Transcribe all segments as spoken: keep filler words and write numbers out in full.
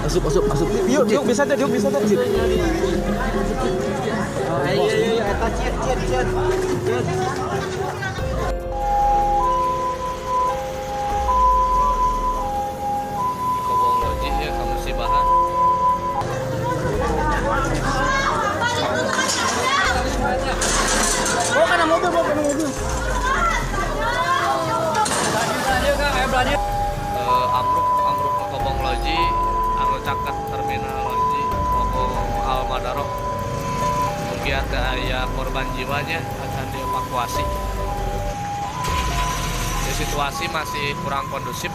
Masuk, masuk, masuk. Yuk, yuk, bisa aja, yuk, bisa aja. Ayo, ayo, ayo, atas, ciet, ciet, ciet. Kobong Loji ya, kamu si bahan. Bawa kena mobil, bawa kena mobil. Eh, ambruk, ambruk Kobong Loji, anu caket terminal Loji, Kobong Almadaro. Mungkin ada ya korban jiwanya akan dievakuasi. Ya, situasi masih kurang kondusif.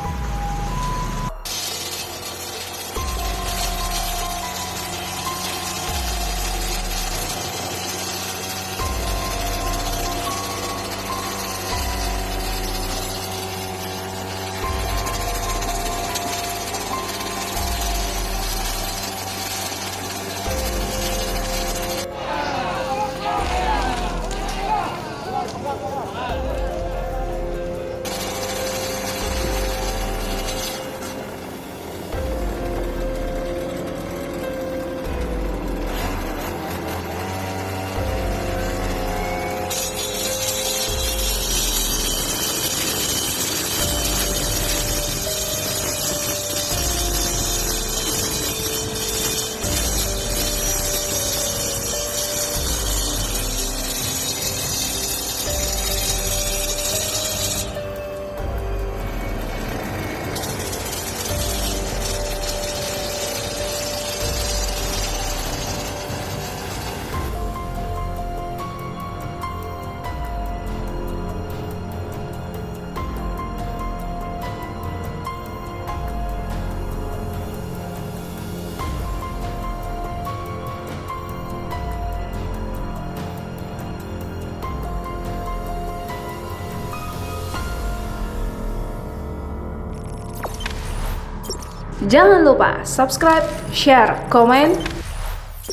Jangan lupa subscribe, share, komen,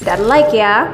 dan like ya.